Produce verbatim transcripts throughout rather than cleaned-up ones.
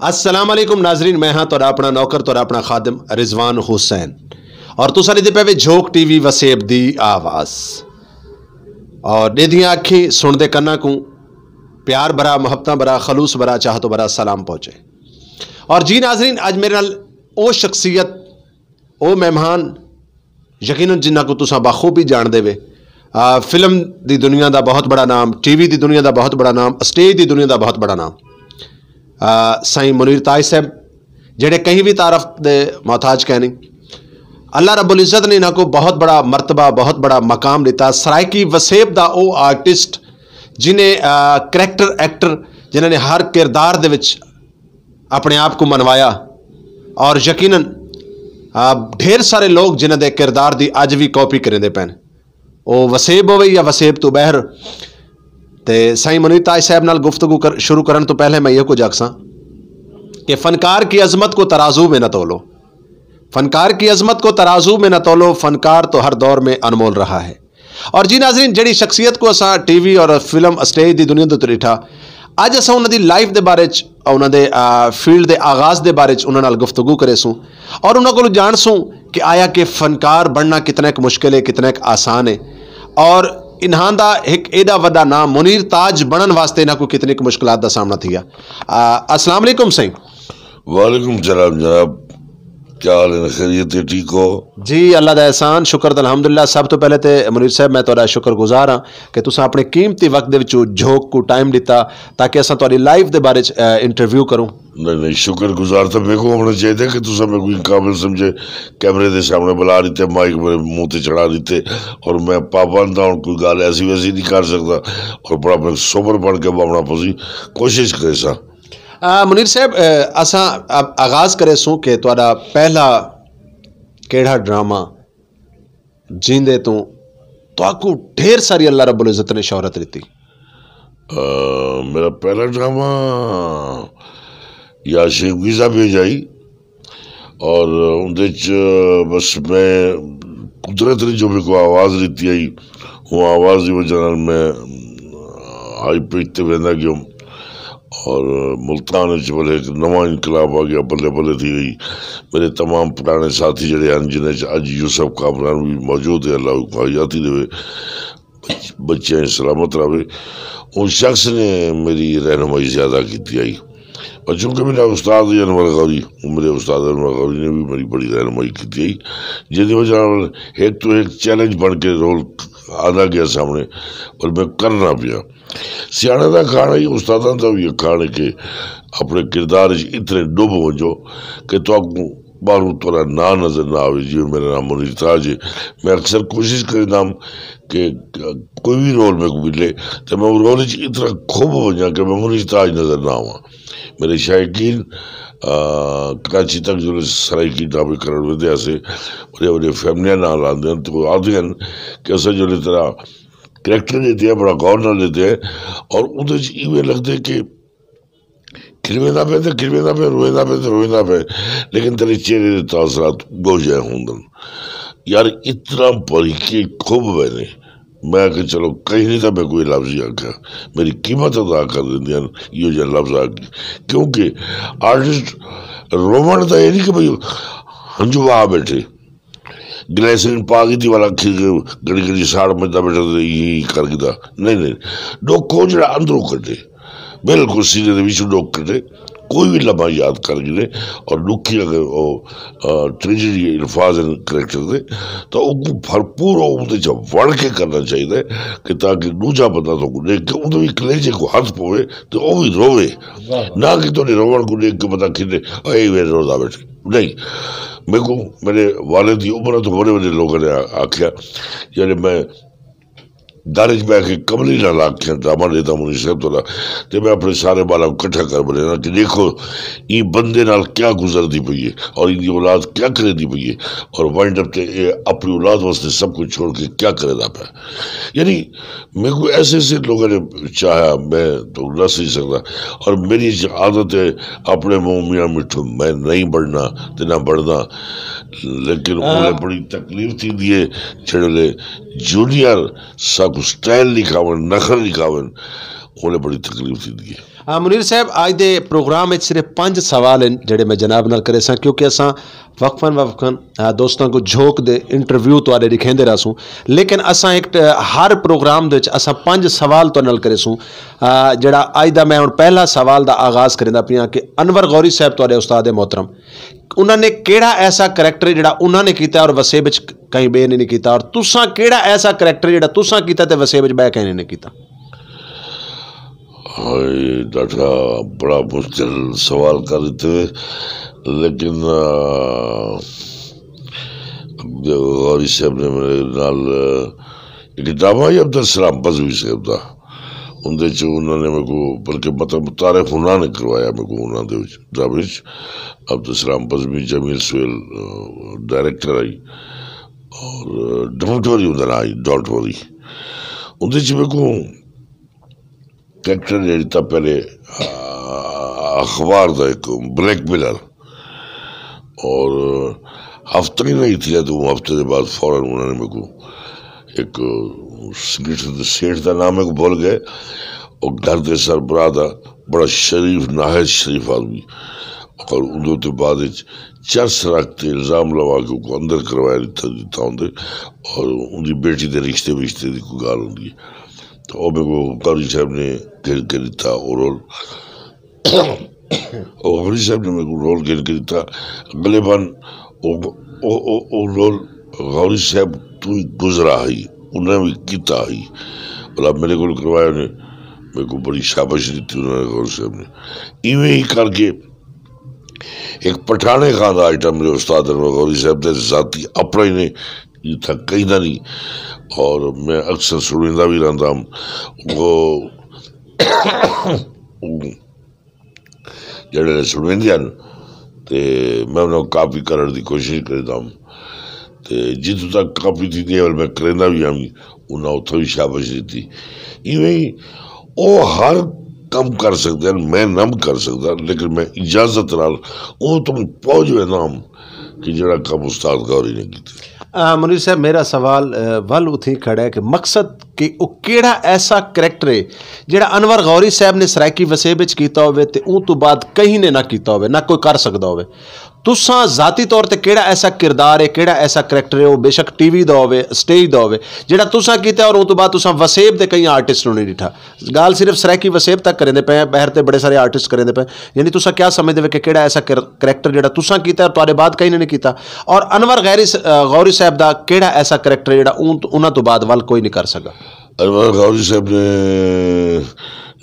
السلام علیکم ناظرین، میں ہاں تہاڈا اپنا نوکر، تہاڈا اپنا خادم رضوان حسین، اور تساں دے پے وے جھوک ٹی وی وسیب دی آواز۔ اور دے دیاں اکھیں سن دے کناں کو پیار بھرا، محبتاں بھرا، خلوص بھرا، چاہت بھرا سلام پہنچے۔ اور جی ناظرین، اج میرے نال او شخصیت، او مہمان، یقیناً جنہاں کو تساں بخوبی جان دے وے، آ، فلم دی دنیا دا بہت بڑا نام، ٹی وی دی دنیا دا بہت بڑا نام، اسٹیج دی دنیا دا بہت بڑا نام، آ، سائیں منیر تاج صاحب، جڑے کہیں بھی تعارف دے محتاج کہنی۔ اللہ رب العزت نے انہاں کو بہت بڑا مرتبہ، بہت بڑا مقام دیتا۔ سرائیکی وسیب دا او آرٹسٹ جنہیں، آ، کریکٹر ایکٹر جنہاں نے ہر کردار دے وچ اپنے آپ کو منوایا، اور یقیناً، آ، ڈھیر سارے لوگ جنہاں دے کردار دی اج بھی کاپی کریں دے پین، او وسیب ہوئے یا وسیب تو بہر۔ تے سائیں منیر تاج صاحب نال گفتگو کر، شروع کرن تو پہلے میں یہ کچھ آکھساں کہ فنکار کی عظمت کو ترازو میں نہ تولو، فنکار کی عظمت کو ترازو میں نہ تولو، فنکار تو ہر دور میں انمول رہا ہے۔ اور جی ناظرین، جڑی شخصیت کو اساں ٹی وی اور فلم اسٹیج دی دنیا دے اتر ڈٹھا، اج اساں انہاں دی لائف دے بارے چ، انہاں دے، آ، فیلڈ دے آغاز دے بارے چ انہاں نال گفتگو کرے سوں اور انہاں کولوں جان سوں کہ آیا کہ فنکار بننا کتنا ایک مشکل ہے، کتنا ایک آسان ہے، اور انہاں دا ایک ایڈا وڈا نام منیر تاج بنن واسطے انہاں کو کتنی ایک مشکلات دا سامنا تھیا۔ آ، السلام علیکم سائیں۔ وعلیکم السلام جناب، کیا حال ہے؟ خیریت ہے؟ ٹھیک ہو؟ جی، اللہ دا احسان، شکر تے الحمدللہ۔ سب تو پہلے تے منیر صاحب، میں تہاڈا شکر گزار ہاں کہ تساں اپنے قیمتی وقت دے وچوں جھوک کو ٹائم دتا تاکہ اساں تہاڈی لائف دے بارے چ، اے، انٹرویو کروں۔ نہیں، نہیں، شکر گزار تو میرے کو ہونا چاہیے کہ تساں میرے کو قابل سمجھے، کیمرے دے سامنے بلا دیتے، مائک میرے منہ تے چڑھا دیتے، اور میں پابند ہاں، کوئی گل ایسی ویسی نہیں کر سکتا، اور بڑا میں سوبر بن کے باونا پسی کوشش کرے سا۔ آ، منیر صاحب، آ، اساں آ-، آغاز کرے سوں کہ تہاڈا پہلا کیڑا ڈرامہ جیندے تو تہاکو ڈھیر ساری اللہ رب العزت نے شہرت دتی؟ آ، میرا پہلا ڈرامہ یا شیخ ویزا پہ جائی، اور اندے چ بس میں قدرت نے جو میرے کو آواز دیتی آئی، وہ آواز دی وجہ نال میں ہائی پیچ تے ویندا گیوں۔ اور ملتان وچ بلے ایک نواں انقلاب آ گیا، بلے بلے تھی گئی۔ میرے تمام پرانے ساتھی جڑے ہیں، جنہیں چ اج یوسف کامران بھی موجود ہے، اللہ کو حیاتی دے، بچیاں سلامت رہے، اس شخص نے میری رہنمائی زیادہ کی آئی۔ اور چونکہ میرا استاد ہی انور غوری، میرے استاد انور غوری نے بھی میری بڑی رہنمائی کی آئی، جس کی وجہ نال ایک تو ایک چیلنج بن کے رول آنا گیا سامنے، اور میں کرنا پیا۔ سیانے دا کھانا ہی، استاداں دا بھی یہ کھانا کہ اپنے کردار وچ اتنے ڈوب ہو جو کہ تو باہروں تورا نام نظر نہ آوے۔ جی، میرا نام منیر تاج ہے۔ میں اکثر کوشش کردا ہوں کہ کوئی بھی رول میں کو ملے تو میں وہ رول وچ اتنا کھوب ہو جاؤں کہ میں منیر تاج نظر نہ آواں۔ میرے شائقین، آ، کراچی تک جو سرائیکی ڈرامے کرن ودے سے، بڑے بڑے فیملیاں نال آندے ہیں، تو آدھے ہیں کہ اساں جو طرح کریکٹر لیتے ہیں، بڑا غور نہ لیتے ہیں، اور اودے چ ایویں لگدے کہ کھلویندا پے تے کھلویندا پے، رویندا پے تے رویندا پے، لیکن تیرے چہرے دے تاثرات گوجے ہوندن۔ یار، اتنا بھری کے کھوب پے نے۔ میں کہ چلو، کہیں نہیں تھا، میں کوئی لفظ ہی آکھیا۔ میری قیمت ادا کر دیندے ہیں، یہ جہاں لفظ آ کے۔ کیونکہ آرٹسٹ رومن دا یہ نہیں کہ بھئی ہنجو آ بیٹھے، گلیسرین پا کے دیوالا کھیر کے گڑی گڑی ساڑ مجدا بیٹھا تے یہ کر کے دا۔ نہیں، نہیں۔ ڈوکھ کو جڑا اندروں کڈے، بالکل سینے دے وچوں ڈوکھ کڈے، کوئی بھی لمحہ یاد کر گرے، اور ڈوکھی اگر او، آ، ٹریجڈی الفاظ ہیں کریکٹر دے، تو او کو بھرپور او دے چ وڑ کے کرنا چاہیے کہ تاکہ دوجا بندہ تو کو دیکھ کے او بھی کلیجے کو ہاتھ پوے تو او بھی روے۔ نہ کہ تو نے روون کو دیکھ کے پتہ کھنے، اے وے رودا بیٹھے۔ نہیں، میرے کو، میرے والد دی عمر تو بڑے بڑے لوگوں نے آ-، آکھیا، یعنی میں در وچ بہ کے کملی نال آکھیا، ڈرامہ لیتا منی صاحب تو، تے میں اپنے سارے بالاں کو اکٹھا کر بنیا کہ دیکھو، یہ بندے نال کیا گزردی پئی ہے اور ان دی اولاد کیا کریندی پئی ہے، اور وائنڈ اپ تے اے اپنی اولاد واسطے سب کچھ چھوڑ کے کیا کرے دا پیا۔ یعنی میرے کو ایسے ایسے لوگوں نے چاہیا، میں تو دس نہیں سکتا۔ اور میری ایک عادت ہے، اپنے منہ میاں مٹھو میں نہیں بڑھنا تے نہ بڑھنا، لیکن انہیں بڑی تکلیف تھی دی ہے جڑے جونیئر ساکو سٹائل نہیں کھاون، نخر نہیں کھاون۔ انہیں بڑی تکلیف دتی ہے۔ آ، منیر صاحب، اج دے پروگرام وچ صرف پنج سوال ہیں جڑے میں جناب نال کرے ساں، کیونکہ اساں وقفاً وقفاً، آ، دوستاں کو جھوک دے انٹرویو تواڈے لکھیندے رہسوں، لیکن اساں ایک ٹ-، ہر پروگرام دے وچ اساں پنج سوال تواڈے نال کرے سوں۔ آ، جڑا اج دا میں ہن پہلا سوال دا آغاز کریندا پیاں کہ انور غوری صاحب تواڈے استاد محترم، انہاں نے کیڑا ایسا کریکٹر ہے جڑا انہاں نے کیتا اور وسیب وچ کہیں بے نے نہیں کیتا، اور تساں کیڑا ایسا کریکٹر ہے جڑا تساں کیتا تے وسیب وچ بہ کہیں نے نہیں کیتا؟ ہائے ڈاکٹر، بڑا مشکل سوال کر دیتے، لیکن، آ، غوری صاحب نے میرے نال، آ، ایک ڈرامہ ہی عبدالسلام بزوی صاحب دا، اندے چ انہوں نے میرے کو، بلکہ مطلب تعارف انہوں نے کروایا میرے کو انہوں دے وچ، ڈرامے وچ۔ عبدالسلام بزوی، جمیل سہیل، آ، ڈائریکٹر آئی، اور، آ، ڈونٹ وری اندر آئی، ڈونٹ وری۔ اندے چ میرے کو کریکٹر نے دتا پہلے، آ، اخبار دا ایک بلیک میلر، اور ہفتہ ہی نہیں تھیا تو ہفتے دے بعد فوراً انہوں نے میرے کو ایک سیٹ، سیٹ دا نام میرے کو بھول گئے، اور گھر دے سربراہ دا بڑا شریف، نہایت شریف آدمی، اور اندر تے بعد وچ چرس رکھ تے الزام لوا کے کو اندر کروایا دتا، دتا ہوندے، اور ان دی بیٹی دے رشتے وشتے دی کوئی گال ہوندی ہے۔ تو او میرے کو قاری صاحب نے گھن کے دتا او رول۔ او غوری صاحب نے میرے کو رول گھن کے دتا۔ غالباً او، او، او، او رول غوری صاحب تو ہی گزرا ہی، انہیں بھی کیتا ہی۔ بلا میرے کو کروایا نے، میرے کو بڑی شاباش دیتی انہوں نے غوری صاحب نے۔ ایویں ہی کر کے ایک پٹھانے خان دا آئٹم میرے استاد انور غوری صاحب دے ذاتی اپنا ہی نے، جتھا کہیں دا نہیں۔ اور میں اکثر سنیندا بھی رہندا ہوں۔ وہ جڑے نے سنویندے ہن، تے میں انہاں کوں کاپی کرن دی کوشش کردا ہوں۔ تے جتھوں تک کاپی تھی دی ہے، میں کریندا بھی ہاں، انہاں اتھوں بھی شاباش دتی۔ ایویں ہی او ہر کم کر سکدے ہن، میں نہ کر سکدا، لیکن میں اجازت نال او توں پہنچ ویندا ہاں کہ جڑا کم استاد غوری نے کیتے۔ آ، منیر صاحب، میرا سوال، آ، ول اتھے ہی کھڑا ہے کہ مقصد کہ او کیڑا ایسا کریکٹر ہے جڑا انور غوری صاحب نے سرائیکی وسیب وچ کیتا ہوئے تے اون تو بعد کہیں نے نہ کیتا ہوئے، نہ کوئی کر سکدا ہوئے؟ تساں ذاتی طور تے کیڑا ایسا کردار ہے، کیڑا ایسا کریکٹر ہے، او بے شک ٹی وی دا ہوئے، سٹیج دا ہوئے، جڑا تساں کیتا اور اون تو بعد تساں وسیب دے کئی آرٹسٹ نوں نہیں ڈٹھا؟ گال صرف سرائیکی وسیب تک کریندے پئے ہیں، باہر تے بڑے سارے آرٹسٹ کریندے پئے ہیں۔ یعنی تساں کیا سمجھدے ہو کہ کیڑا ایسا کر-، کریکٹر جڑا تساں کیتا ہے اور تہاڈے بعد کہیں نے نہیں کیتا؟ اور انور غیری س-، آ، غوری صاحب دا کیڑا ایسا کریکٹر جڑا اون-، انہاں تو بعد ول کوئی نہیں کر سکا؟ انور غوری صاحب نے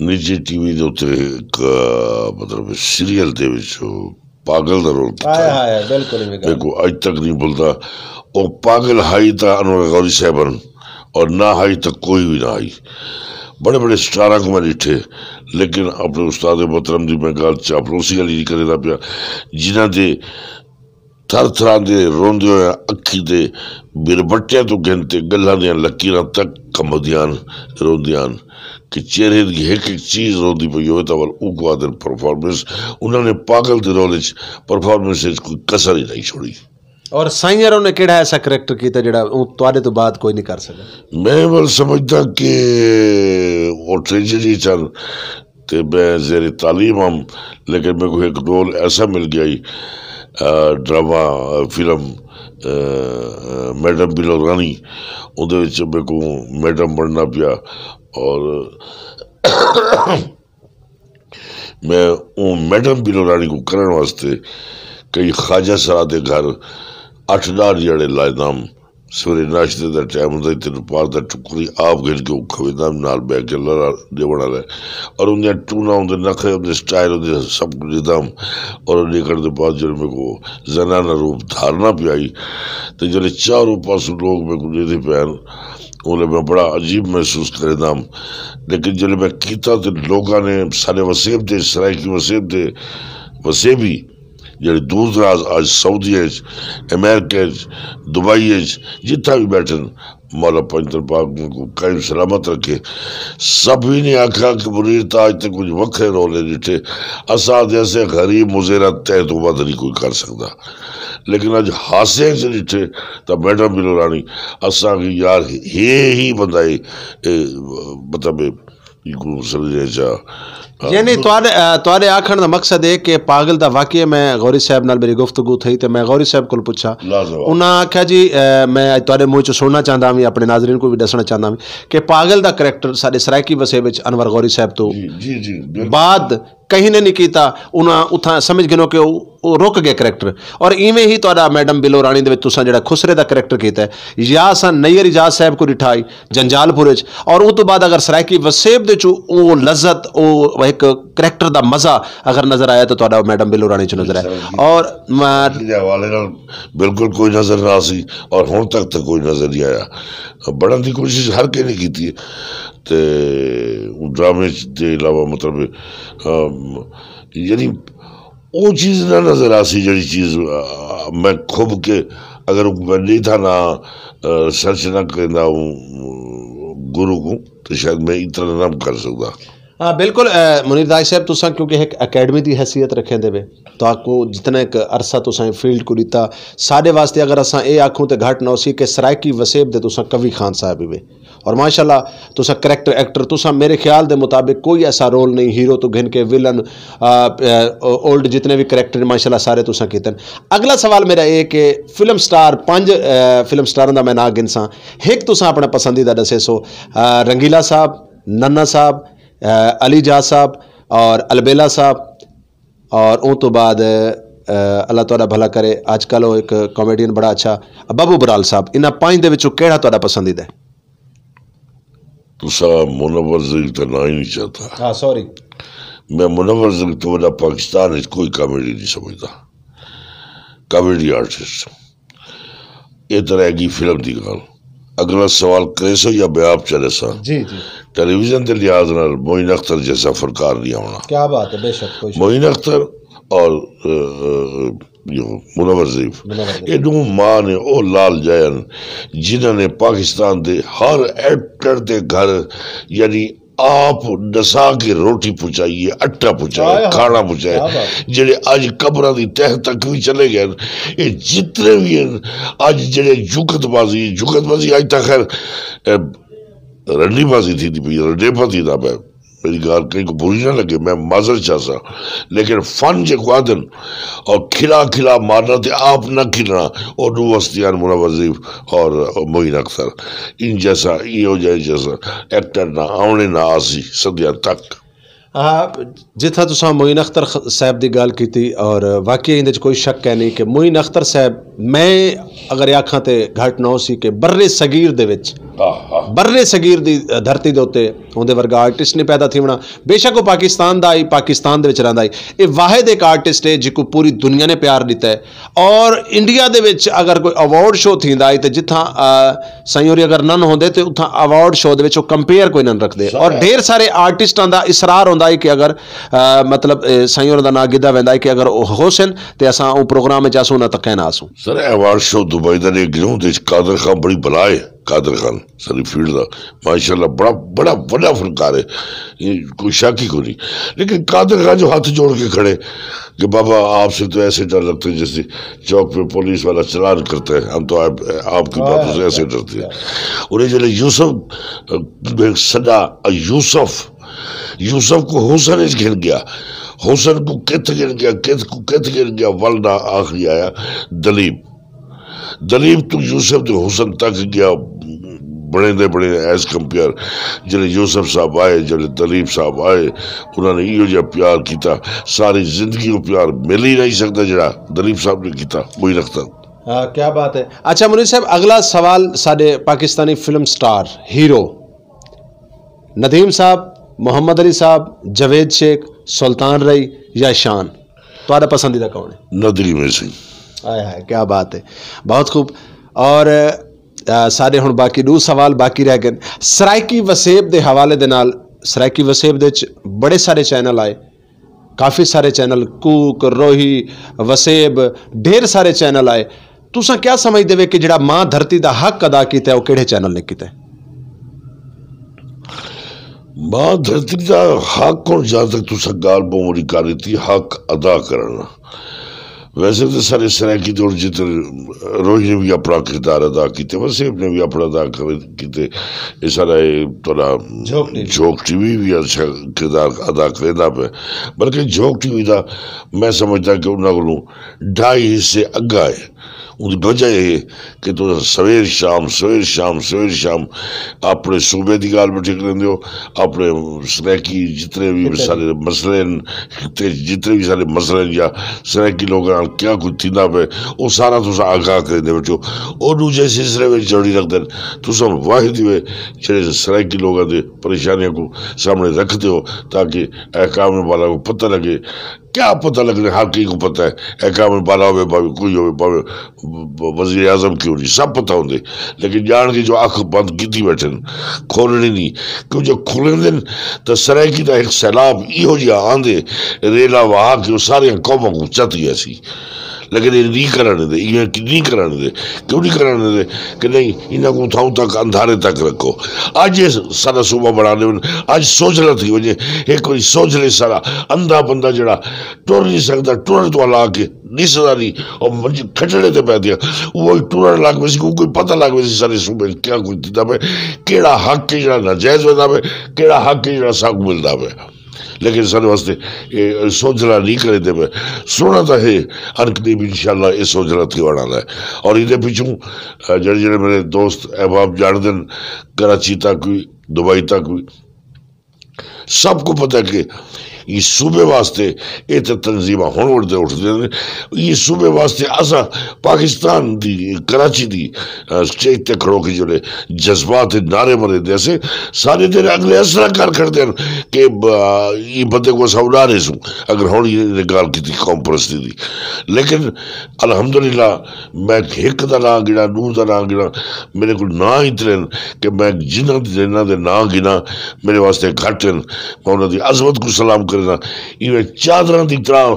نجی ٹی وی دے اُتے ایک، آ، مطلب سیریل دے وچ پاگل دا رول کیتا ہائے ہے۔ ہائے، بالکل ایویں گل۔ میرے کو اج تک نہیں بھلدا۔ او پاگل ہائی تاں انور غوری صاحب ہن، اور نہ ہائی تاں کوئی بھی نہ ہائی۔ بڑے بڑے سٹاراں کو میں ڈٹھے، لیکن اپنے استاد محترم دی میں گل چاپلوسی والی نہیں کریندا پیا، جنہاں دے تھر تھراں دے روندے ہوئے اکھی دے بربٹیاں تو گھن تے گلاں دیاں لکیراں تک کمبدیاں ہن، روندیاں ہن۔ کہ چہرے دی ہک ہک چیز روندی پئی ہوئے تاں ول اوکوں آدھن پرفارمنس۔ انہاں نے پاگل دے رول وچ پرفارمنس وچ کوئی کسر ہی نہیں چھوڑی۔ اور سائیں یار نے کیڑا ایسا کریکٹر کیتا جڑا او تواڈے تو بعد کوئی نہیں کر سکا؟ میں ول سمجھدا کہ او ٹریجڈی چن تے میں زیر تعلیم ہم، لیکن میرے کو ایک رول ایسا مل گیا ہی، آ، ڈرامہ، آ، فلم، آ، آ، میڈم بلو رانی، اندر وچ میرے کو میڈم بننا پیا۔ اور میں اون میڈم بلو رانی کو کرن واسطے کئی خواجہ سرا دے گھر اٹھ ڈاڑھ جڑے لائے دم، سویرے ناشتے دا ٹائم ہوندا تے دوپہر دا ٹکری آپ گھن کے اوکھا ویندا نال بہ کے لڑا دیوݨ والا ہے۔ اور اوندیاں ٹوناں، اوندے نخرے، اوندے سٹائل، اوندے سب کچھ دیدا ہم۔ اور او نکلݨ دے بعد جڑے میرے کو زنانہ روپ دھارنا پیا ہی، تے جڑے چاروں پاسوں لوگ میرے کو دیدے پے ہن، اولے میں بڑا عجیب محسوس کریندا ہم۔ لیکن جڑے میں کیتا تے لوگاں نے سارے وسیب دے، سرائیکی وسیب دے، وسیبی جڑے دور دراز اج سعودی اچ، امریکہ اچ، دبئی اچ، جتھا بھی بیٹھن، مولا پنجتن پاک ان کو قائم سلامت رکھے۔ سبھی نے آکھیا کہ منیر تاج تے کچھ وکھرے رول ہے ڈٹھے۔ اساں آدھے اسے غریب مزیرہ تحت ود نہیں کوئی کر سکدا۔ لیکن اج ہاسے سے ڈٹھے تاں میڈم بلو رانی، اساں کی یار ہے ہی بندہ ہے، اے، مطلب، کو سمجھنے چاہ۔ یعنی تہاڈے، اہ، تہاڈے آکھن دا مقصد ہے کہ پاگل دا واقعہ، میں غوری صاحب نال میری گفتگو تھئی تے میں غوری صاحب کول پچھا۔ لازم۔ انہاں آکھیا جی، اہ، میں اج تہاڈے منہ چوں سننا چاہندا ہاں، اپنے ناظرین کو بھی دسنا چاہندا ہاں کہ پاگل دا کریکٹر ساڈے سرائیکی وسیب وچ انور غوری صاحب تو جی، جی، جی، بالکل۔ بعد کہیں نے نہیں کیتا۔ انہاں اتھاں سمجھ گنو کہ او، او رک گئے کریکٹر۔ اور ایویں ہی تہاڈا میڈم بلو رانی دے وچ تساں جڑا خسرے دا کریکٹر کیتا ہے، یا اساں نیر اعجاز صاحب کو ڈٹھا ہی جنجال پور وچ، اور اس تو بعد اگر سرائیکی وسیب دے چوں او لذت، او ایک کریکٹر دا مزہ اگر نظر آیا تو تہاڈا میڈم بلو رانی چ نظر آیا۔ اور میں دے حوالے نال بالکل کوئی نظر نہ سی، اور ہن تک تے کوئی نظر نہیں آیا۔ بڑھن دی کوشش ہر کہیں نے کیتی ہے، تے ڈرامے دے علاوہ، مطلب، ام، یعنی او چیز نہ نظر آسی، جڑی چیز، آ، میں کھب کے، اگر میں نہیں تھا نہ، آ، سرچ نہ کرنا ہوں گرو کو، تو شاید میں اتنا نہ کر سکتا۔ ہاں، بالکل، اے، منیر دائی صاحب، تساں کیونکہ ایک اکیڈمی دی حیثیت رکھیں دے وے، تو آپ کو جتنا ایک عرصہ تساں فیلڈ کو دیتا، ساڈے واسطے اگر اساں اے آکھوں تے گھٹ نہ ہو سی کہ سرائیکی وسیب دے تساں قوی خان صاحب ہی وے۔ اور ماشاءاللہ، تساں کریکٹر ایکٹر، تساں میرے خیال دے مطابق کوئی ایسا رول نہیں، ہیرو تو گھن کے ولن، آ، آ، اولڈ جتنے بھی کریکٹر ماشاءاللہ سارے تساں کیتے ہیں۔ اگلا سوال میرا اے کہ فلم سٹار، پنج، آ، فلم سٹاراں دا میں ناں گنساں، ایک تساں اپنا پسندیدہ دسے سو، آ، رنگیلا صاحب، ننا صاحب، آ، علی جا صاحب اور البیلا صاحب، اور اون تو بعد، آ، اللہ تعالیٰ بھلا کرے، آج کل وہ ایک کامیڈین بڑا اچھا، ببو برال صاحب، انہاں پنج دے وچوں کیڑا تہاڈا پسندیدہ ہے؟ تسا منور زئی تے نہ ہی نہیں چاہتا۔ ہاں، سوری۔ میں منور زئی تو وڈا پاکستان وچ کوئی کامیڈی نہیں سمجھدا۔ کامیڈی آرٹسٹ۔ یہ تو رہ گئی فلم دی گل۔ اگلا سوال کریسو یا میں آپ چلے سا؟ جی، جی۔ ٹیلی ویژن دے لحاظ نال معین اختر جیسا فنکار نہیں آونا۔ کیا بات ہے، بے شک، کوئی شک معین اختر اور، اے، اے، جو منور زیف۔ منور زیف۔ یہ دو ماں نے، او لال جائن، جنہاں نے پاکستان دے ہر ایکٹر دے گھر، یعنی آپ نسا کے روٹی پہنچائی ہے، اٹا پہنچایا ہے، ہائے ہائے، کھانا پہنچایا ہے۔ کیا بات۔ جڑے اج قبراں دی تہ تک بھی چلے گئے، یہ جتنے بھی ہیں، اج جڑے جگت بازی، جگت بازی اج تک خیر، اے، رنڈی بازی تھی، تھی پئی، رنڈے پتی دا پہ۔ میری گال کہیں کو بری نہ لگے، میں معذرت چاہ سا، لیکن فن جے کو آدن اور کھلا کھلا مارنا تے آپ نہ کھلنا، اور دو ہستیاں منور زیف اور معین اختر۔ ان جیسا، ایہو جائے جیسا ایکٹر نہ آونے نہ آسی صدیاں تک۔ آ، جتھا تساں معین اختر خ-، صاحب دی گل کیتی، اور واقعی اندے وچ کوئی شک ہے نہیں کہ معین اختر صاحب، میں اگر آکھاں تے گھٹ نہ ہو سی کہ برے صغیر دے وچ، آہ، آہ۔ برے صغیر دی دھرتی دے اُتے اوندے ورگا آرٹسٹ نہیں پیدا تھی ہونا۔ بے شک وہ پاکستان دا ہی، پاکستان دے وچ رہندا ہی۔ یہ واحد ایک آرٹسٹ ہے جس کو پوری دنیا نے پیار دیتا ہے۔ اور انڈیا دے وچ اگر کوئی ایوارڈ شو تھیندا ہے تے جتھاں، آ، سائیں ہوری اگر نن ہوندے تے اتھاں ایوارڈ شو دے وچ او کمپیئر کوئی نن رکھدے۔ اور ڈھیر سارے آرٹسٹاں دا اصرار ہوندا ہے کہ اگر، آ، مطلب، اے، سائیں ہوراں دا ناں گدا ویندا ہے کہ اگر او ہوسن تے اساں او پروگرام وچ آسوں، نہ تکے نہ آسوں۔ سر، ایوارڈ شو دبئی دا نے گراؤنڈ وچ قادر خان بڑی بلا ہے۔ قادر خان ساری فیلڈ دا ماشاءاللہ بڑا، بڑا وڈا فنکار ہے، یہ کوئی شک ہی کوئی نہیں۔ لیکن قادر خان جو ہاتھ جوڑ کے کھڑے کہ بابا، آپ سے تو ایسے ڈر لگتے ہیں جیسے چوک پہ پولیس والا چلان کرتا ہے، ہم تو آپ، آپ کی باتوں سے ایسے ڈرتے ہیں۔ اور یہ جو یوسف، اہ، سدا یوسف، یوسف کو حسن اس گھن گیا، حسن کو کت گھن گیا، کت کو کت گھن گیا، ولدا آخری آیا دلیپ۔ دلیپ تو یوسف دے حسن تک گیا، بنے دے بنے ایز کمپیئر۔ جڑے یوسف صاحب آئے، جڑے دلیپ صاحب آئے، انہاں نے ایہو جہا پیار کیتا، ساری زندگی وہ پیار مل ہی نہیں سکتا جڑا دلیپ صاحب نے کیتا، وہی رکھتا۔ ہاں، کیا بات ہے۔ اچھا منیر صاحب، اگلا سوال ساڈے پاکستانی فلم سٹار ہیرو ندیم صاحب، محمد علی صاحب، جاوید شیخ، سلطان رئی یا شان، تہاڈا پسندیدہ کون ہے؟ ندیم ہے سی۔ ہائے ہائے، کیا بات ہے، بہت خوب۔ اور، آ، سارے ہن باقی دو سوال باقی رہ گئے۔ سرائیکی وسیب دے حوالے دے نال، سرائیکی وسیب دے وچ بڑے سارے چینل آئے، کافی سارے چینل، کوک، روہی، وسیب، ڈھیر سارے چینل آئے۔ تساں کیا سمجھدے وے کہ جڑا ماں دھرتی دا حق ادا کیتا ہے، وہ کیڑے چینل نے کیتا ہے؟ ماں دھرتی دا حق ہن جہاں تک تساں گال بہت وڈی کر دتی، حق ادا کرنا۔ ویسے تو سارے سرائیکی دور جت روہی نے بھی اپنا کردار ادا کیتے، وسیب نے بھی اپنا ادا کر- کیتے۔ یہ سارا یہ تھوڑا جھوک ٹی وی۔ جھوک ٹی وی بھی اچھا کردار ادا کریندا پہ، بلکہ جھوک ٹی وی دا میں سمجھدا کہ انہاں کولوں ڈھائی حصے اگا ہے۔ ان وجہ یہ کہ تو سویر شام، سویر شام، سویر شام اپنے صوبے دی گال بٹھے کریندے ہو، اپنے سرائیکی جتنے بھی سارے مسئلے ہیں، تے جتنے بھی سارے مسئلے یا سرائیکی لوگاں نال کیا کوئی تھیندا پے، او سارا تساں آگاہ کریندے بیٹھو۔ او دوجے سلسلے وچ جڑی رکھدے نے۔ تساں واحد ہی وے جڑے سرائیکی لوگاں دے پریشانیاں کو سامنے رکھدے ہو، تاکہ احکام بالا کو پتہ لگے۔ کیا پتہ لگنے، ہر کہیں کو پتہ ہے۔ احکام بالا ہوئے، بھاوے کوئی ہوئے، بھاوے وزیر اعظم کیوں نہیں، سب پتہ ہوندے۔ لیکن جان کے جو اکھ بند کیتی بیٹھے نے، کھولنی نہیں۔ کیوں جو کھولن دن تو سرائیکی دا ایک سیلاب ایہو جہاں آندے، ریلا وہا کے وہ سارے قوموں کو چت گیا سی۔ لیکن یہ نہیں کرنے دے، یہ نہیں کرنے دے۔ کیوں نہیں کرنے دے؟ کہ نہیں، انہاں کو تھاؤں تک، اندھارے تک رکھو۔ اج یہ سارا صوبہ بنا دے، اج سوچ رہا تھی وجہ، ایک کوئی سوچ لے سارا، اندھا بندہ جڑا ٹر نہیں سکتا، ٹرن تو لا کے نہیں سزا دی، اور منجی کھٹڑے تے پہ دیا، وہ ٹرن لگ پہ سی، کوئی پتہ لگ پہ سی سارے صوبے کیا کوئی دیتا پہ، کیڑا حق ہے جڑا ناجائز ہوتا پہ، کیڑا حق ہے جڑا ساکو ملتا پہ۔ لیکن سارے واسطے یہ سوچنا نہیں کرے دے پہ، سونا تو ہے، انکدی بھی انشاءاللہ یہ سوچنا تھی والا ہے۔ اور یہ پیچھوں جڑے جڑے میرے دوست احباب جان دن، کراچی تک بھی، دبئی تک بھی، سب کو پتہ کہ اس صوبے واسطے یہ تے تنظیماں ہن اٹھدے اٹھدے نے۔ اس صوبے واسطے اساں پاکستان دی، کراچی دی، آ، سٹیج تے کھڑو کے جڑے جذبات تے نعرے مرے دے سے، سارے دن اگلے اس طرح کر کھڑدے ہیں کہ ب-، یہ بندے کو اساں اڑا رہے سوں، اگر ہن یہ گال کیتی قوم پرستی دی۔ لیکن الحمدللہ میں ہک دا ناں گنا، دو دا ناں گنا، میرے کول ناں ہی ترین کہ میں جنہاں دے، جنہاں دے ناں گنا، میرے واسطے گھٹ ہیں، میں انہاں دی عظمت کو سلام کرنا۔ ایویں چادراں دی طرح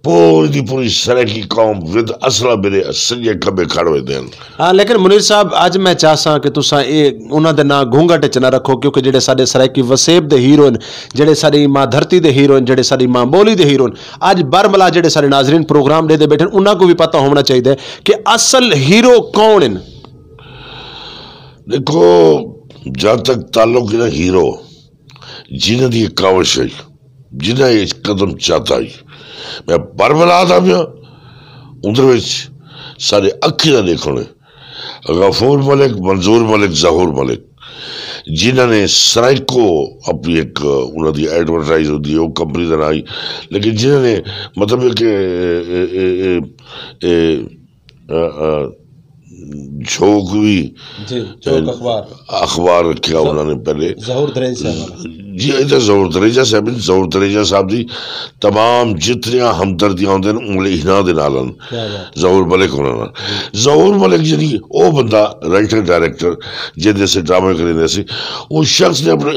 پوری دی پوری سرائیکی قوم ود اصلہ میرے سجے کھبے کھڑ ویندے ہیں۔ ہاں، لیکن منیر صاحب، اج میں چاہساں کہ تساں اے انہاں دے ناں گھونگھٹ وچ نہ رکھو، کیونکہ جڑے ساڈے سرائیکی وسیب دے ہیرو ہیں، جڑے ساڈی ماں دھرتی دے ہیرو ہیں، جڑے ساڈی ماں بولی دے ہیرو ہیں، اج برملا جڑے سارے ناظرین پروگرام دے دے بیٹھے، انہاں کو بھی پتہ ہونا چاہیے کہ اصل ہیرو کون ہیں؟ دیکھو، جہاں تک تعلق ہے نا ہیرو، جنہاں دی ایک کاوش ہے، جنہاں ایک قدم چاہتا ہے، میں برملا آتا پیا، اندر وچ سارے اکھی نہ دیکھنے، غفور ملک، منظور ملک، ظہور ملک، جنہاں نے سرائیکو اپنی ایک، انہاں دی ایڈورٹائز ہوندی ہے، وہ کمپنی دا نام ہی، لیکن جنہاں نے مطلب ہے کہ اے، اے، اے، اے، اے، آ، آ، جھوک بھی، جی، جھوک اخبار۔ اخبار رکھیا انہوں نے پہلے۔ ظہور دریجہ صاحب والا۔ جی، یہ تو ظہور دریجہ صاحب، ظہور دریجہ صاحب دی تمام جتنیاں ہمدردیاں ہوندے نے، انگلے ہنا دے نال ہن۔ کیا بات۔ ظہور ملک ہونا نال۔ ظہور ملک جی، او بندہ رائٹر ڈائریکٹر جن جیسے ڈرامے کریندے سی، اس شخص نے اپنے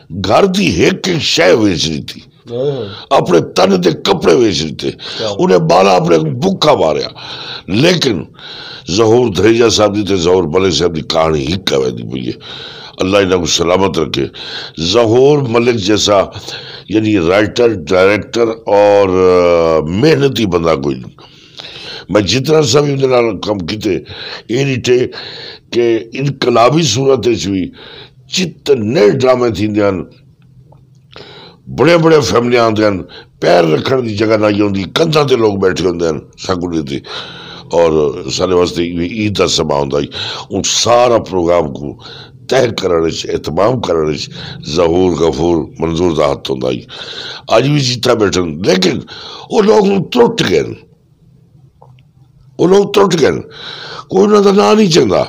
گھر دی ایک ایک شے ویچ لیتی، اپنے تن دے کپڑے ویچ لیتے، انہیں بالا اپنے بکا ماریا۔ لیکن ظہور دھریجہ صاحب دی تے ظہور ملک صاحب دی کہانی ہی کہہ دی پئی ہے۔ اللہ انہاں کو سلامت رکھے۔ ظہور ملک جیسا یعنی رائٹر، ڈائریکٹر اور، آ، محنتی بندہ کوئی نہیں۔ میں جتنا سا بھی اندر نال کم کیتے، یہ نہیں ٹھے کہ انقلابی صورت وچ بھی جتنے ڈرامے تھیندے ہن، بڑے بڑے فیملیاں آندے ہن، پیر رکھن دی جگہ نہ ہوندی، کندھاں تے لوگ بیٹھے ہوندے ہن، سکولی تے۔ اور سارے واسطے یہ عید دا سما ہوندا ہی۔ ان سارا پروگرام کو طے کرن وچ، اہتمام کرن وچ ظہور، غفور، منظور دا ہاتھ ہوندا ہی۔ اج بھی جتھا بیٹھن، لیکن وہ لوگ ہن ترٹ گئے ہن۔ وہ لوگ ترٹ گئے ہن۔ کوئی انہاں دا نام نہیں چنگا۔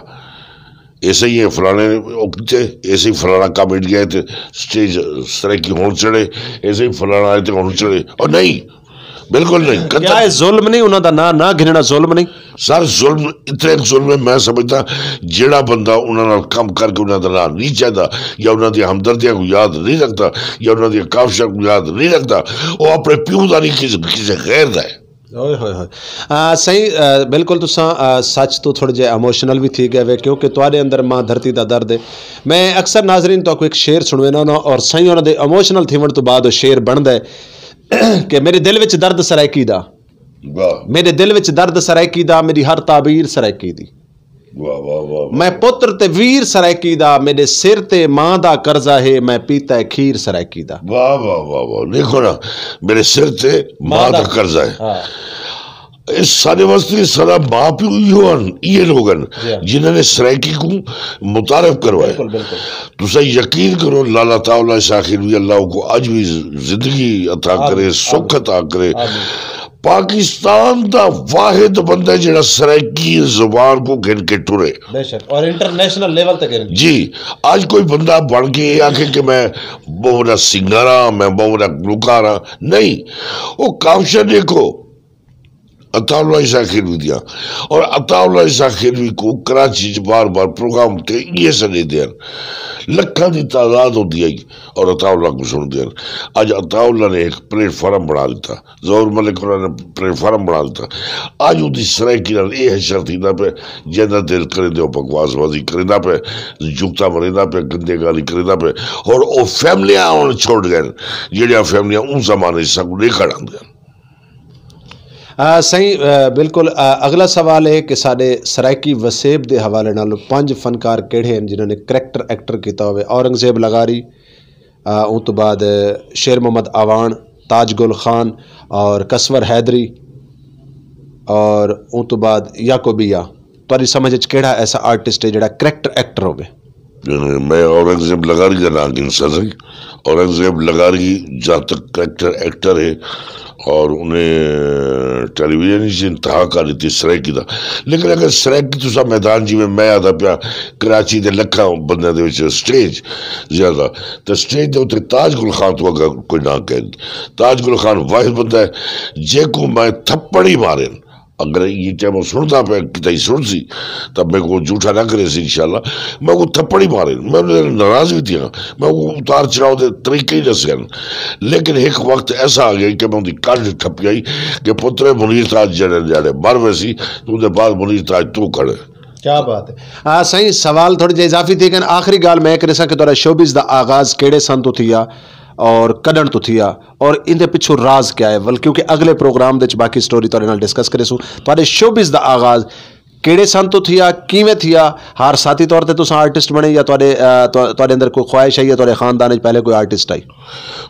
ایسے ہی یہ فلانے، وہ کیتے، ایسے ہی فلانا کام اٹھ گیا تے سٹیج سرائیکی ہون چڑھے، ایسے ہی فلانا آئے تے ہون چڑھے۔ اور نہیں، بالکل نہیں، قطعاً۔ کیا یہ ظلم نہیں؟ انہاں دا نام نہ گھننا ظلم نہیں؟ سر، ظلم، اتنا ایک ظلم ہے، میں سمجھتا، جیڑا بندہ انہاں نال کام کر کے انہاں دا نام نہیں چاہتا، یا انہاں دی ہمدردیاں کو یاد نہیں رکھتا، یا انہاں دی کاوشاں کو یاد نہیں رکھتا، وہ اپنے پیو دا نہیں، کسی، کسی غیر دا ہے۔ اوئے ہوئے ہوئے۔ آ، صحیح، آ، بالکل تساں، آ، سچ تو تھوڑے جے ایموشنل بھی تھی گئے وے، کیونکہ تواڈے اندر ماں دھرتی دا درد ہے۔ میں اکثر ناظرین تو کوئی ایک شعر سنوینا نا، اور صحیح انہاں دے ایموشنل تھیون تو بعد وہ شعر بندا ہے کہ میرے دل وچ درد سرائیکی دا۔ میرے دل وچ درد سرائکی دا، میری ہر تعبیر سرائکی دی۔ میں پتر تے ویر سرائکی دا، میرے سر تے ماں دا قرضہ ہے، میں پیتا ہے کھیر سرائکی دا۔ واہ واہ واہ واہ، دیکھو نا، میرے سر تے ماں دا قرضہ ہے۔ اس سارے واسطے سارا ماں پیو ہی ہن، یہ لوگ ہن جنہاں نے سرائکی کو متعارف کروایا۔ تسا یقین کرو، لالا تعالیٰ شاہ خلوی اللہ کو اج بھی زندگی عطا کرے، سکھ عطا کرے۔ پاکستان دا واحد بندہ ہے جڑا سرائیکی زبان کو گھن کے ٹرے۔ بے شک، اور انٹرنیشنل لیول تے گھن کے۔ جی، اج کوئی بندہ بن کے یہ آکھے کہ میں بہت بڑا سنگر ہاں، میں بہت بڑا گلوکار ہاں، نہیں۔ وہ کاوشاں دیکھو، عطا اللہ عیسیٰ خیلوی دیاں، اور عطا اللہ عیسیٰ خیلوی کو کراچی چ بار بار پروگرام تے یہ سنے دین، لکھاں دی تعداد ہوندی ہے اور عطا اللہ کو سن دین۔ اج عطا اللہ نے ایک پلیٹ فارم بنا دیتا، ظہور ملک انہوں نے پلیٹ فارم بنا دیتا۔ اج اودی سرائیکی نال یہ حشر تھیندا پہ، جیندا دل کریندا او بکواس بازی کریندا پہ، جوتا مریندا پہ، گندے گالی کریندا پہ، اور او فیملیاں ہن چھوڑ گئے، جڑیاں فیملیاں اون زمانے سانکو نہیں کھڑاندیاں۔ آ، سائیں، آ، بالکل، آ، اگلا سوال ہے کہ ساڈے سرائیکی وسیب دے حوالے نال پنج فنکار کیڑے ہیں جنہاں نے کریکٹر ایکٹر کیتا ہوئے؟ اورنگزیب لغاری، آ، اون تو بعد شیر محمد آوان، تاج گل خان اور کسور حیدری اور اون تو بعد یعقوبیہ۔ تہاڈی سمجھ وچ کیڑا ایسا آرٹسٹ ہے جڑا کریکٹر ایکٹر ہوئے؟ میں اورنگزیب لغاری کا نام گن سا سی۔ اورنگزیب لغاری جہاں تک کریکٹر ایکٹر ہے اور انہیں ٹیلی ویژن سے انتہا کر دیتی سرائیکی دا۔ لیکن اگر سرائیکی تسا میدان جی میں، میں آدھا پیا کراچی دے لکھاں بندے دے وچ سٹیج زیادہ، تے سٹیج دے اتنے تاج گل خان تو اگر کوئی نہ کہے، تاج گل خان واحد بندہ ہے جے کو میں تھپڑ ہی مارے۔ اگر یہ ٹائم وہ سنتا پہ کتائی سن سی، تب میں کو جھوٹا نہ کرے سی انشاءاللہ۔ میں کو تھپڑ ہی مارے، میں انہیں ناراض بھی تھیا۔ میں کو اتار چڑھاؤ دے طریقے ہی دس گئے، لیکن ایک وقت ایسا آ گیا کہ میں ان کی کڈ ٹھپی آئی کہ پترے منیر تاج جڑے جڑے مر وے سی، تو دے بعد منیر تاج تو کھڑے۔ کیا بات ہے۔ آ، سائیں، سوال تھوڑے جے اضافی تھی گئے۔ آخری گال میں کرے سا کہ تہاڈا شوبز دا آغاز کیڑے سن تو تھیا اور کڈن تو تھیا اور ان دے پچھوں راز کیا ہے؟ ول کیونکہ اگلے پروگرام دے وچ باقی سٹوری تہاڈے نال ڈسکس کرے سو۔ تہاڈے شوبز دا آغاز کیڑے سن تو تھیا، کیویں تھیا؟ ہر ساتھی طور تے تساں آرٹسٹ بنے یا تہاڈے، آ، تہ-، تہاڈے اندر کوئی خواہش ہے یا تہاڈے خاندان وچ پہلے کوئی آرٹسٹ آئی؟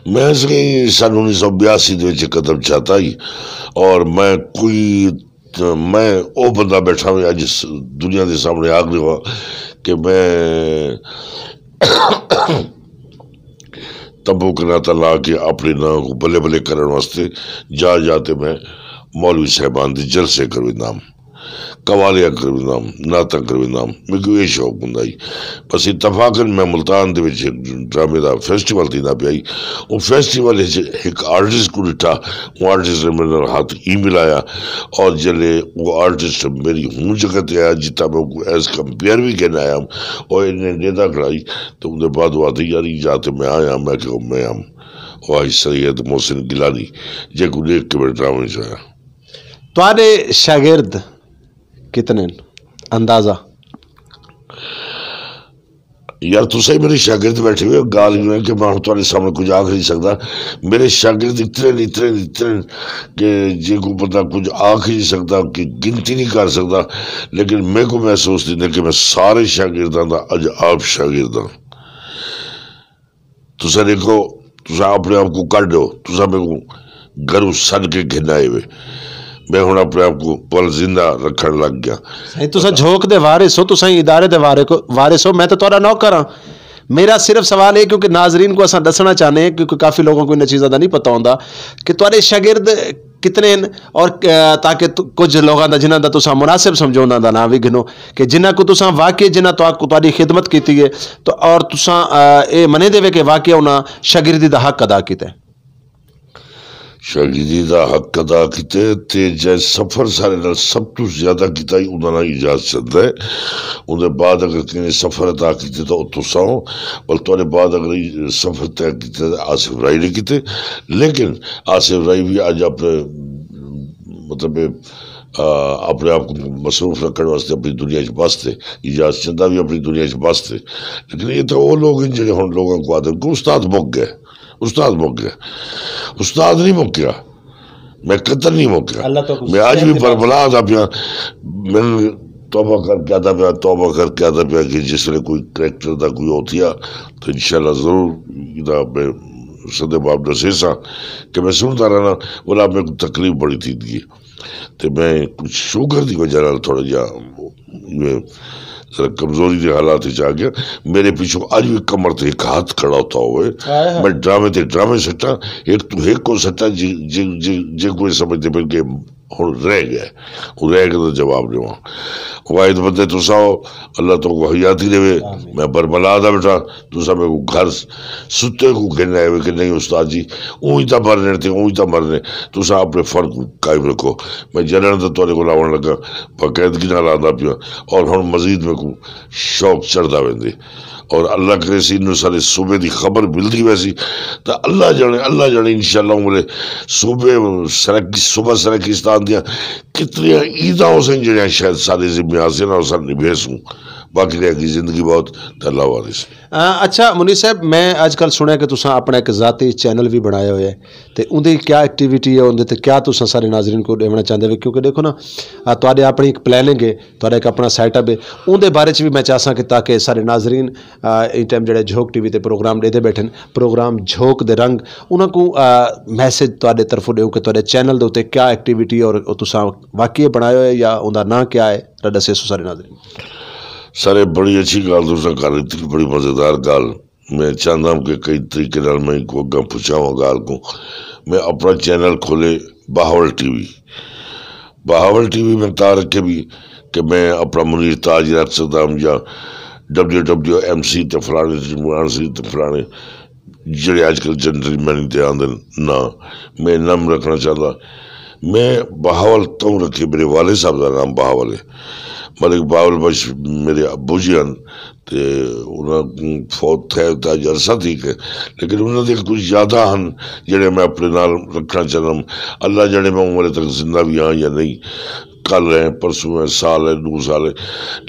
میں سن انیس سو بیاسی دے وچ قدم چاتا ہی، اور میں کوئی تے میں او بندہ بیٹھا ہوا اج اس دنیا دے سامنے آ گیا ہوا کہ میں تمبو کناتا لا کے اپنے ناں کو بلے بلے کرن واسطے جا جا تے میں مولوی صاحبان دے جلسے کرویندا ہم، قوالیاں کرویندا ہم، نعتاں کرویندا ہم۔ میرے کو یہ شوق ہوندا ہی۔ بس اتفاقاً میں ملتان دے وچ ایک ڈرامے دا فیسٹیول تھیندا پیا ہی۔ او فیسٹیول وچ ایک آرٹسٹ کو ڈٹھا، او آرٹسٹ نے میرے نال ہاتھ ای ملایا، اور جلے او آرٹسٹ میری ہوں جگہ تے آیا جتا میں کو ایز کمپیئر بھی کہنا آیا ہم، اور انہیں نیدا کھڑائی۔ تو اندے بعد وہ آتے یاری جاتے میں آیا، میں کہا میں ہم۔ او آئی سید محسن گیلانی، جے کو دیکھ کے میں ڈرامے چ آیا۔ تواڈے شاگرد کتنے ہیں؟ اندازہ؟ یار، تساں ہی میرے شاگرد بیٹھے ہوئے، گال یوں ہے کہ میں ہن تہاڈے سامنے کچھ آکھ نہیں سکدا۔ میرے شاگرد اتنے نے، اتنے نے، اتنے نے کہ جے کوئی بندہ کچھ آکھ ہی نہیں سکدا، کہ گنتی نہیں کر سکدا، لیکن میرے کو محسوس نہیں کہ میں سارے شاگرداں دا اج آپ شاگرد ہاں۔ تساں دیکھو، تساں اپنے آپ کو کڈ دو، تساں میرے کو گھروں سد کے گھن آئے ہوئے۔ میں ہن اپنے آپ کو پل زندہ رکھن لگ گیا۔ سائیں، تساں جھوک دے وارث ہو، تساں ہی ادارے دے وارث ہو، وارث ہو، میں تو تہاڈا نوکر ہاں۔ میرا صرف سوال ہے، کیونکہ ناظرین کو اساں دسنا چاہنے ہیں، کیونکہ کافی لوگوں کو ان چیزاں دا نہیں پتہ ہوندا کہ تہاڈے شاگرد کتنے ہیں، اور، آ، تاکہ ت-، کچھ لوگاں دا، جنہاں دا تساں مناسب سمجھو، انہاں دا نام بھی گنو، کہ جنہاں کو تساں واقعی، جنہاں تو کو تہاڈی خدمت کیتی ہے، تو اور تساں، آ، اے منے دے وے کہ واقعی انہاں شاگردی دا حق ادا کیتا ہے؟ شاگردی دا حق ادا کیتے تے جے سفر سارے نال سب تو زیادہ کیتا ہی انہاں نال اجازت چند ہے۔ اون دے بعد اگر کہیں نے سفر ادا کیتے تو او تساں ہو، اور تہاڈے بعد اگر سفر طے کیتے تو آصف رائی نے کیتے۔ لیکن آصف رائی بھی اج اپنے، مطلب، آ، اپنے آپ کو مصروف رکھنے واسطے اپنی دنیا چ بستے، اجاز چندہ بھی اپنی دنیا چ بستے۔ لیکن یہ تو وہ لوگ ہیں جنہیں ہن لوگوں کو آدھے کہ استاد مک گئے، استاد مک گئے۔ استاد نہیں مکیا۔ میں قتل نہیں موقع۔ اللہ تو میں اج بھی بربلا آتا پیا۔ میں توبہ کر کے آتا پیا، توبہ کر کے آتا پیا کہ جس ویلے کوئی کریکٹر دا کوئی ہوتیا تو انشاءاللہ ضرور دا میں صدے باب دسے سا کہ میں سنتا رہنا۔ بولا میرے کو تکلیف بڑی تھی دی، تے میں کچھ شوگر دی وجہ نال تھوڑا جہا میں ذرا کمزوری دے حالات وچ آ گیا۔ میرے پیچھوں اج بھی کمر تے ایک ہاتھ کھڑا ہوتا ہوئے۔ میں ڈرامے تے ڈرامے سٹا، ایک تو ایک کو سٹا جے، جے، جے، جے کوئی سمجھتے پھر کہ ہن رہ گیا، وہ رہ کے تو جواب دیواں۔ واحد بندے تسا ہو، اللہ تو کو حیاتی دے۔ میں برملا دا بیٹا، تسا میرے کو گھر ستے کو گھن آئے ہوئے کہ نہیں استاد جی، اونج تا مرنے تے اونج تا مرنے۔ تسا اپنے فرق قائم رکھو۔ میں جنن تو تواڈے کول آون لگا، باقاعدگی نال آندا پیا، اور ہن مزید میرے کو شوق چڑھدا ویندے۔ اور اللہ کرے سی انہوں سارے صوبے دی خبر ملدی ویسی، تا اللہ جانے، اللہ جانے انشاءاللہ عمرے صوبے سرکی، صوبہ سرکستان دیاں کتنیاں عیداں ہو سن جڑیاں شاید سارے ذمہ آسن اور سن نبھے سوں۔ باقی رہ گئی زندگی بہت، تے اللہ وارث۔ آ، اچھا منیر صاحب، میں اج کل سنیا کہ تساں اپنا ایک ذاتی چینل بھی بنایا ہویا ہے، تے اوندی کیا ایکٹیویٹی ہے، اوندے تے کیا تساں سارے ناظرین کو دیونا چاہندے ہو؟ کیونکہ دیکھو نا، آ، تہاڈے اپنی ایک پلاننگ ہے، تہاڈا ایک اپنا سیٹ اپ ہے، اوندے بارے چ بھی میں چاہساں کہ تاکہ سارے ناظرین، آ، اس ٹائم جڑے جھوک ٹی وی تے پروگرام دیدے بیٹھے نے، پروگرام جھوک دے رنگ، انہاں کو، آ، میسج تہاڈے طرفوں دیو کہ تہاڈے چینل دے اوتے کیا ایکٹیویٹی اور او تساں واقعی بنایا ہویا ہے یا اوندا نام کیا ہے؟ تہاڈا دسے سو سارے ناظرین۔ سارے بڑی اچھی گل تساں کر دتی، بڑی مزیدار گل۔ میں چاہندا ہوں کہ کئی طریقے نال میں کو اگاں پہنچاواں گال کو۔ میں اپنا چینل کھولے بہاول ٹی وی۔ بہاول ٹی وی میں تاں رکھے بھی کہ میں اپنا منیر تاج رکھ سکدا ہوں یا ڈبلیو ڈبلیو ایم سی تے فلانے تے عمران سی تے فلانے جڑے اج کل جنرل مینی تے آندے نا، میں نام رکھنا چاہندا۔ میں بہاول توں رکھے، میرے والد صاحب دا نام بہاول ہے، ملک بہاول بخش میرے ابو جی ہن، تے انہاں کوں فوت تھے تاں اج عرصہ تھی کہ، لیکن انہاں دے کچھ یاداں ہن جڑے میں اپنے نال رکھنا چاہنا۔ اللہ جانے میں عمر تک زندہ بھی ہاں یا نہیں، کل ہے، پرسوں ہے، سال ہے، دو سال ہے،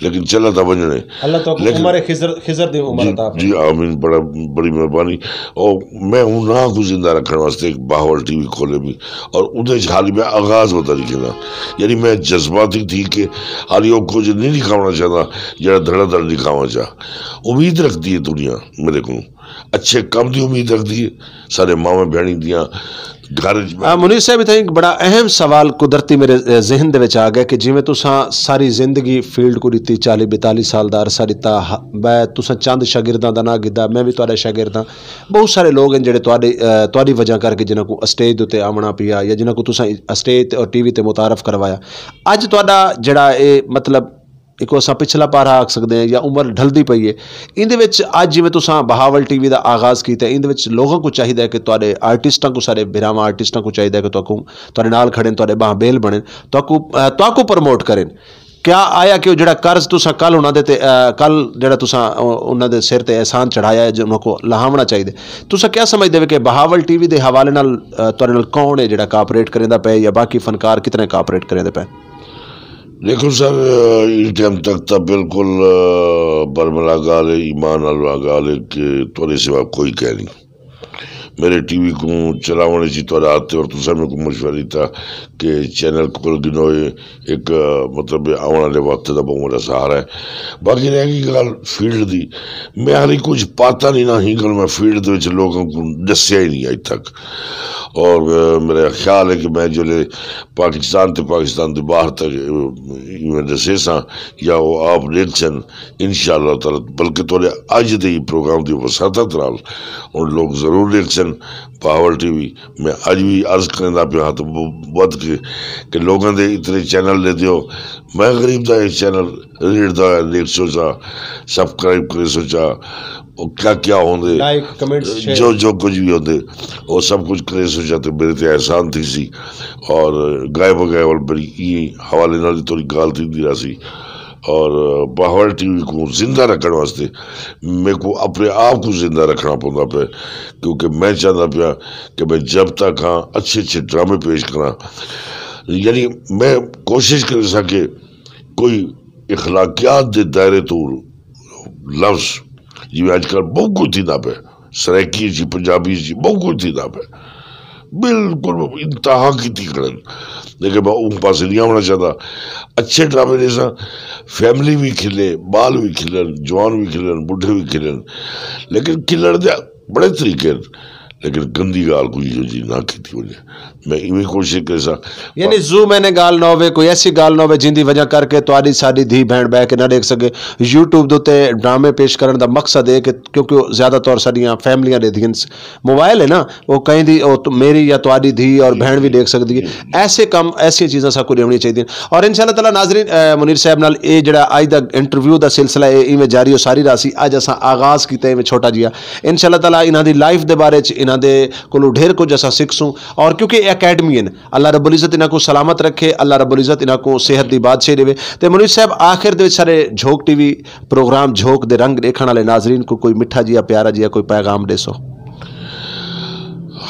لیکن چلا تھا بننے۔ اللہ تو لیکن عمر خضر، خضر دی عمر جی، عطا فرمائے۔ جی آمین، بڑا، بڑی مہربانی۔ اور میں انہاں کو زندہ رکھنے واسطے ایک بہاول ٹی وی کھولے بھی، اور اندر حالی میں آغاز ہوتا نہیں کہنا، یعنی میں جذباتی تھی کہ حالی وہ کچھ نہیں دکھاونا چاہتا، جڑا دھڑا دھڑ دکھاونا چاہ۔ امید رکھتی ہے دنیا میرے کو اچھے کم دی امید رکھتی ہے، سارے ماویں بہنی دیاں گھر وچ آ، منیر صاحب، اتھاں ایک بڑا اہم سوال قدرتی میرے، اے، ذہن دے وچ آ گیا کہ جویں تساں ساری زندگی فیلڈ کو دتی، چالی بیتالی سال دا عرصہ دتا، ہ-، میں تساں چند شاگرداں دا ناں گدا، میں بھی تہاڈا شاگرد ہاں۔ بہت سارے لوگ ہیں جڑے تہاڈے، اے، تہاڈی وجہ کر کے جنہاں کو اسٹیج دے تے آونا پیا یا جنہاں کو تساں اسٹیج تے اور ٹی وی تے متعارف کروایا۔ اج تہاڈا جڑا اے مطلب ایک اساں پچھلا پارا آکھ سکدے ہیں یا عمر ڈھلدی پئی ہے۔ ایندے وچ اج جویں تساں بہاول ٹی وی دا آغاز کیتا ہے، ایندے وچ لوگاں کو چاہیدا ہے کہ تہاڈے آرٹسٹاں کو، سارے بھراواں آرٹسٹاں کو چاہیدا ہے کہ تہاکوں، تہاڈے نال کھڑن، تہاڈے باہ بیل بنن، تہاکوں، اہ، تہاکوں پروموٹ کرن۔ کیا آیا کہ وہ جڑا قرض تساں کل انہاں دے تے، اہ، کل جڑا تساں، اہ، انہاں دے سر تے احسان چڑھایا ہے جو انہاں کو لہاونا چاہیدا ہے؟ تساں کیا سمجھدے ہو کہ بہاول ٹی وی دے حوالے نال، اہ، تہاڈے نال کون ہے جڑا کوآپریٹ کریندا پیا یا باقی فنکار کتنے کوآپریٹ کریندے پے؟ دیکھو سر، اس ٹائم تک تو بالکل، آ، برملا گال ہے، ایمان والا گال ہے کہ تھوڑے سوا کوئی کہہ نہیں۔ میرے ٹی وی کو چلاونے چی تھوڑا آتے اور تسا میرے کو مشورہ دیتا کہ چینل کھول گنوئے ایک، آ، مطلب آنے والے وقت دا بہت بڑا سہارا ہے۔ باقی رہ گئی گال فیلڈ دی، میں ہالی کچھ پاتا نہیں نہ ہی گل میں فیلڈ دے وچ لوگوں کو دسیا ہی نہیں اج تک۔ اور، آ، میرا خیال ہے کہ میں جو لے پاکستان تے پاکستان دے باہر تک ایونٹ دسے ساں یا وہ آپ دیکھ سن، انشاءاللہ تعالی، بلکہ تھوڑے اج دے ہی پروگرام دی وساطت نال ان لوگ ضرور دیکھ سن۔ پاور ٹی وی، میں اج بھی عرض کریندا پیا ہاں تو ب-، ود کے کہ لوگاں دے اتنے چینل دے دیو۔ میں غریب دا ایک چینل ریڑھ دا ہے، دیکھ سوچا، سبسکرائب کرے سوچا، وہ کیا کیا ہوندے، لائک، کمنٹس، شیئر۔ جو، جو کچھ بھی ہوندے، وہ سب کچھ کرے سوچا تے میرے تے احسان تھی سی۔ اور گائے بگائے وال بڑی ای حوالے نال تھوڑی گال تھی دی رہا سی۔ اور باہر ٹی وی کو زندہ رکھنے واسطے میرے کو اپنے آپ کو زندہ رکھنا پوندا پہ، کیونکہ میں چاہتا پیا کہ میں جب تک ہاں اچھے اچھے ڈرامے پیش کراں، یعنی میں کوشش کر سکے کوئی اخلاقیات دے دائرے تو لفظ، جی اج کل بہت کچھ تھی پہ، سرائیکی جی، پنجابی جی، بہت کچھ تھی پہ۔ بالکل انتہا کیتی کھڑن۔ لیکن میں اون پاسے نہیں آنا چاہتا۔ اچھے ڈرامے نے سا، فیملی بھی کھلے، بال بھی کھلن، جوان بھی کھلن، بڈھے بھی کھلن، لیکن کھلن دے بڑے طریقے ہیں۔ لیکن گندی گال کوئی جو جی نہ کیتی ہو جائے، میں ایویں کوشش کر سا۔ یعنی زو میں نے گال نہ ہوئے، کوئی ایسی گال نہ ہوئے جن دی وجہ کر کے تہاڈی ساڈی دھی بہن بہ کے نہ دیکھ سکے۔ یوٹیوب دے تے ڈرامے پیش کرن دا مقصد ہے کہ کیونکہ وہ زیادہ طور ساڈیاں فیملیاں دے دین موبائل ہے نا، وہ کہیں دی، وہ تو میری یا تہاڈی دھی اور بہن بھی دیکھ سکدی ہے۔ ایسے کم، ایسیاں چیزاں ساکو لیونی چاہیے۔ اور انشاءاللہ تعالیٰ ناظرین، اے، منیر صاحب نال اے جڑا اج دا انٹرویو دا سلسلہ ہے، ایویں جاری ہو ساری رہا سی۔ اج اساں آغاز کیتا ایویں چھوٹا جیا۔ انشاءاللہ تعالیٰ انہاں دی لائف دے بارے چ، انہاں دے کولوں ڈھیر کچھ اساں سکھ سوں۔ اور کیونکہ اے اکیڈمی ہیں، اللہ رب العزت انہاں کو سلامت رکھے، اللہ رب العزت انہاں کو صحت دی بادشاہی دے۔ تے منیر صاحب، آخر دے وچ سارے جھوک ٹی وی پروگرام جھوک دے رنگ دیکھن والے ناظرین کو کوئی مٹھا جیا، پیارا جیا کوئی پیغام دے سو؟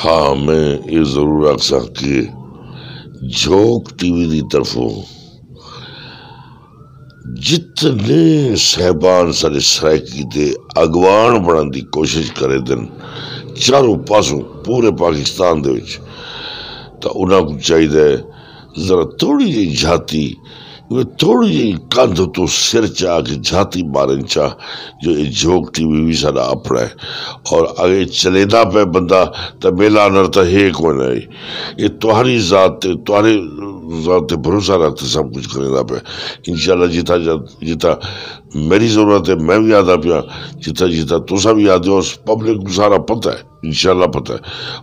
ہاں، میں یہ ضرور آکھ ساں کہ جھوک ٹی وی دی طرفوں جتنے صاحبان سارے سرائیکی دے اگوان بنان دی کوشش کرے دن چاروں پاسوں پورے پاکستان دے وچ، تا انہاں کو چاہیے ذرا تھوڑی جی جھاتی، وہ تھوڑی جی کندھ تو سر چا کے جھاتی مارن چا، جو یہ جھوک ٹی وی بھی سارا اپنا ہے۔ اور اگر چلے دا پہ بندہ، تو میلا نر تو ہے کوئی نہیں۔ یہ تہاری ذات تے، تہاری ذات تے بھروسہ رکھتے سب کچھ کرے دا پہ۔ انشاءاللہ جتا جا-، جتا میری ضرورت ہے، میں بھی آدھا پیا، جتا جتا تسا بھی آدھے ہو، اس پبلک کو سارا پتہ ہے، انشاءاللہ پتہ ہے۔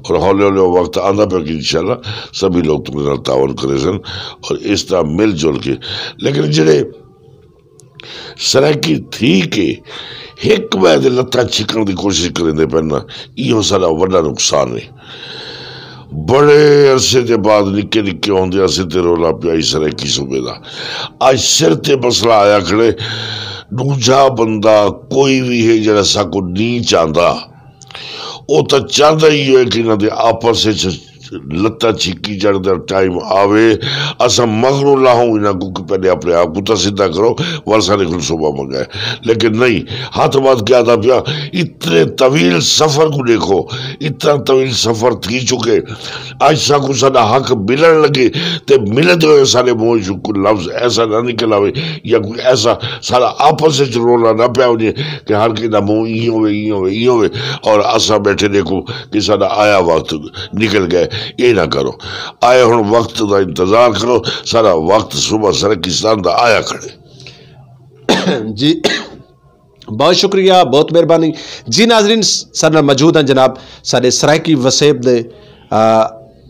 اور ہولے ہولے وہ وقت آندا پیا کہ انشاءاللہ سبھی لوگ تمہارے نال تعاون کرے سن اور اس طرح مل جل کے۔ لیکن جڑے سرائیکی تھی کے ہک بے دے لتاں چھکن دی کوشش کریندے پے نا، ایہو سارا وڈا نقصان ہے۔ بڑے عرصے دے بعد نکے نکے ہوندے اسے تے رولا پیا ای سرائیکی صوبے دا۔ اج سر تے مسئلہ آیا کھڑے، دوجا بندہ کوئی بھی ہے جڑا ساکو نہیں چاہندا، او تاں چاہندا ہی ہوئے کہ انہاں دے آپس وچ لتاں چھکی جڑ دا ٹائم آوے، اساں مغروں لاہوں انہاں کو کہ پہلے اپنے آپ کو تاں سیدھا کرو، ور سارے کل صوبہ منگا ہے۔ لیکن نہیں، ہاتھ بات کیا دا پیا، اتنے طویل سفر کو دیکھو، اتنا طویل سفر تھی چکے، اج سا کو ساڈا حق ملن لگے، تے ملدے ہوئے سارے منہ چوں کوئی لفظ ایسا نہ نکل آوے یا کوئی ایسا سارا آپس وچ رولا نہ پیا ہو جائے کہ ہر کہیں دا منہ ای ہوے، ای ہوے، ای ہوے، اور اساں بیٹھے دیکھو کہ ساڈا آیا وقت نکل گئے۔ یہ نہ کرو، آئے ہن وقت دا انتظار کرو، سارا وقت صبح سرکستان دا آیا کھڑے۔ جی، بہت شکریہ، بہت مہربانی۔ جی ناظرین، سارے نال موجود ہیں جناب سارے سرائیکی وسیب دے، آ،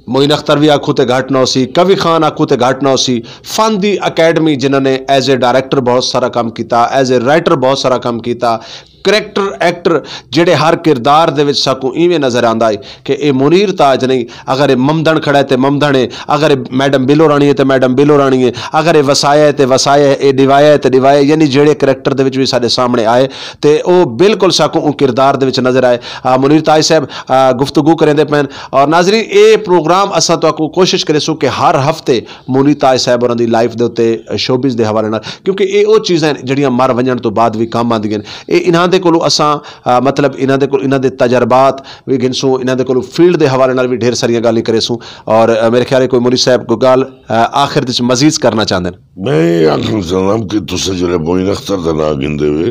معین اختر بھی آکھو تے گھٹ نہ ہو سی، کبھی خان آکھو تے گھٹ نہ ہو سی، فن دی اکیڈمی جنہاں نے ایز اے ڈائریکٹر بہت سارا کام کیتا، ایز اے رائٹر بہت سارا کام کیتا، کریکٹر ایکٹر جڑے ہر کردار دے وچ ساکوں ایویں نظر آندا ہے کہ اے منیر تاج نہیں، اگر اے ممدن کھڑا ہے تے ممدن ہے، اگر اے میڈم بلو رانی ہے تے میڈم بلو رانی ہے، اگر اے وسایا ہے تے وسایا ہے، اے ڈیوایا ہے تے ڈیوایا ہے، یعنی جڑے کریکٹر دے وچ بھی ساڈے سامنے آئے تے او بالکل ساکوں او کردار دے وچ نظر آئے۔ آ، منیر تاج صاحب، آ، گفتگو کریں دے پین۔ اور ناظرین، اے پروگرام اساں تہاکوں کوشش کرے سو کہ ہر ہفتے منیر تاج صاحب ہوراں دی لائف دے اُتے، شوبز دے حوالے نال، کیونکہ اے او چیزاں ہن جڑیاں مر ونجن تو بعد وی کم آندیاں ہن۔ اے انہاں دے کولوں اساں، آ، مطلب انہاں دے کول، انہاں دے تجربات وی گھنسوں، انہاں دے کولوں فیلڈ دے حوالے نال وی ڈھیر ساریاں گالیں کریسوں۔ اور، آ، میرے خیال ہے کوئی مولوی صاحب کوئی گال، آ، آخر دے وچ مزید کرنا چاہندے ہن۔ میں یہ آخنا چاہنا کہ تساں جڑے معین اختر دا نام گھندے ہوئے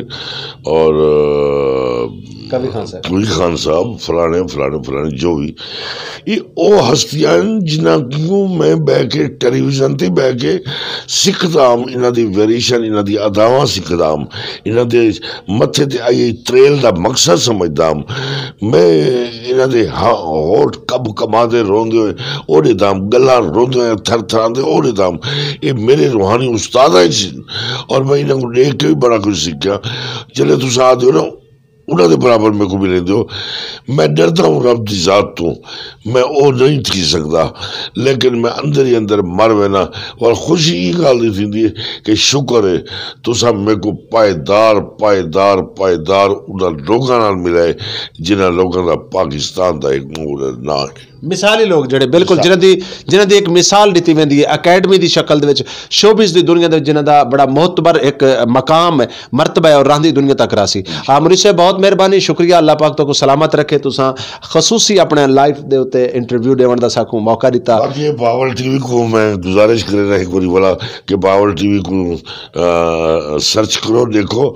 اور، آ، کبھی خان صاحب۔ کبھی خان صاحب، فلانے، فلانے، فلانے، جو بھی، یہ او ہستیاں ہن جنہاں کو میں بہ کے ٹیلی ویژن تے بہ کے سکھدا ہم، انہاں دی ویریشن، انہاں دی اداواں سکھدا ہم، انہاں دے متھے تے آئی تریل دا مقصد سمجھدا ہم۔ میں انہاں دے ہا-، ہوٹ کب کما دے روندے ہوئے اوڑے دام، گلاں روندے ہوئے تھر تھراندے اوڑے دام۔ یہ میرے روحانی استاد ہیں جن، اور میں انہاں کو دیکھ کے بھی بڑا کچھ سیکھا۔ جلے تساں آدھے ہو نا، انہاں دے برابر میرے کو ملے دو۔ میں ڈردا ہوں رب دی ذات تو، میں او نہیں تھی سکدا، لیکن میں اندر ہی اندر مر وینا۔ اور خوشی یہ گل دی تھیندی ہے کہ شکر ہے تساں میرے کو پائیدار، پائیدار، پائیدار انہاں لوگاں نال ملائے جنہاں لوگاں دا پاکستان دا ایک نور نہ ہے۔ مثالی لوگ جڑے بالکل مثال۔ جنہاں دی جنہاں دی ایک مثال دتی ویندی ہے اکیڈمی دی شکل دے وچ، شوبز دی دنیا دے وچ جنہاں دا بڑا معتبر ایک مقام ہے، مرتبہ ہے اور راندی دنیا تک راسی۔ آ، منیر صاحب، بہت مہربانی، شکریہ، اللہ پاک تو کو سلامت رکھے۔ تساں خصوصی اپنے لائف دے اتے انٹرویو دیون دا ساکوں موقع دتا۔ باقی یہ بہاول ٹی وی کو میں گزارش کرے رہا ایک باری والا کہ بہاول ٹی وی کو آ، سرچ کرو، دیکھو،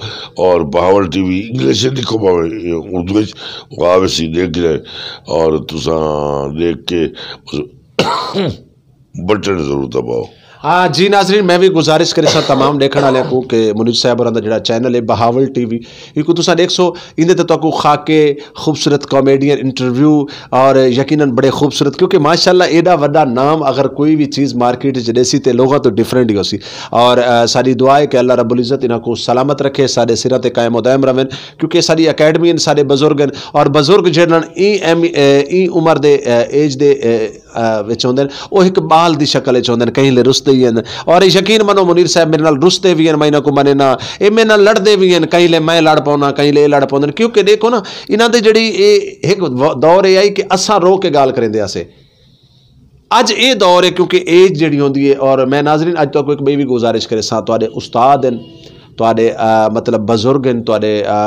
اور بہاول ٹی وی انگلش وچ لکھو، بھاویں اردو وچ، وہ آوے سی دیکھ جائے، اور تساں دیکھ کے بٹن ضرور دباؤ۔ ہاں جی ناظرین، میں بھی گزارش کرے سا تمام دیکھن والے کو کہ منیر صاحب ہوراں دا جڑا چینل ہے بہاول ٹی وی، ایکو تساں دیکھ سو، ایندے تے تہاکوں خاکے، خوبصورت کامیڈین انٹرویو، اور یقیناً بڑے خوبصورت، کیونکہ ماشاءاللہ ایڈا وڈا نام اگر کوئی بھی چیز مارکیٹ وچ دیسی تے لوگاں تو ڈیفرنٹ ہی ہوسی۔ اور آ، ساری دعا ہے کہ اللہ رب العزت انہاں کو سلامت رکھے، سارے سراں تے قائم و دائم رہن، کیونکہ ساری اکیڈمی ہیں، سارے بزرگ ہیں، اور بزرگ جڑے نال ای ایم ای عمر دے ایج دے وچ ہوندے ہیں، وہ ایک بال دی شکل وچ ہوندے ہیں، کہیں لے رستے ہی ہیں۔ اور یقین منو منیر صاحب میرے نال رستے بھی ہیں، میں انہاں کو منے نہ، اے میرے نال لڑدے بھی ہیں، کہیں لے میں لڑ پاؤنا، کہیں لے اے لڑ پاؤندے ہیں۔ کیونکہ دیکھو نا، انہاں دے جڑی اے ایک دور اے آئی کہ اساں رو کے گال کریندے آسے۔ اج اے دور ہے، کیونکہ ایج جڑی ہوندی ہے، اور میں ناظرین اج تک ایک بئی بھی گزارش کرے ساں، تواڈے استاد ہیں، تواڈے آ، مطلب بزرگ ہیں، تواڈے آ،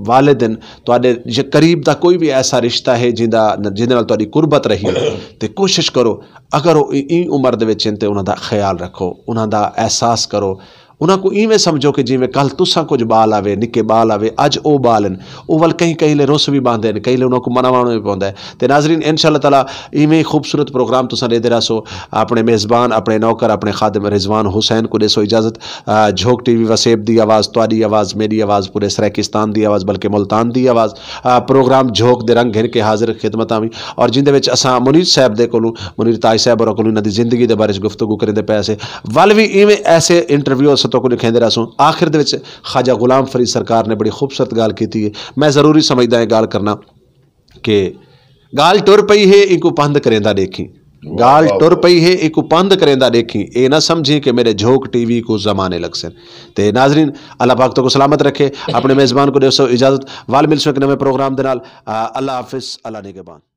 والد ہیں، تواڈے جے قریب دا کوئی بھی ایسا رشتہ ہے جیندا جیندے نال تواڈی قربت رہی ہے، تے کوشش کرو اگر وہ ای عمر دے وچ ہیں تے انہاں دا خیال رکھو، انہاں دا احساس کرو، انہاں کو ایویں سمجھو کہ جیویں کل تساں کچھ بال آوے، نکے بال آوے، اج او بال ہیں، او ول کہیں کہیں لے رس بھی باندھے ہیں، کہیں لے انہاں کو منوانا بھی پوندا ہے۔ تے ناظرین، انشاءاللہ تعالیٰ ایویں خوبصورت پروگرام تساں دے دے رہسو۔ اپنے میزبان، اپنے نوکر، اپنے خادم رضوان حسین کو دے سو اجازت۔ آ، جھوک ٹی وی وسیب دی آواز، تواڈی آواز، میری آواز، پورے سرائیکستان دی آواز، بلکہ ملتان دی آواز۔ آ، پروگرام جھوک دے رنگ گھن کے حاضر خدمت آویں، اور جیندے وچ اساں منیر صاحب دے کولوں، منیر تاج صاحب اور کولوں انہاں دی زندگی دے بارے وچ گفتگو کریندے پئے سے۔ ول وی ایویں ایسے انٹرویو اساں تو کو لکھیندے رہسوں۔ آخر دے وچ خواجہ غلام فرید سرکار نے بڑی خوبصورت گل کیتی ہے۔ میں ضروری سمجھدا ہاں گل کرنا کہ گل ٹر پئی ہے، ایکو پند کریندا دیکھی۔ گل ٹر پئی ہے، ایکو پند کریندا دیکھی۔ اے نہ سمجھی کہ میرے جھوک ٹی وی کو زمانے لگ سن۔ تے ناظرین، اللہ پاک تو کو سلامت رکھے۔ اپنے میزبان کو دیو سو اجازت۔ وال ملسوں ایک نویں پروگرام دے نال۔ آ، اللہ حافظ، اللہ نگہبان۔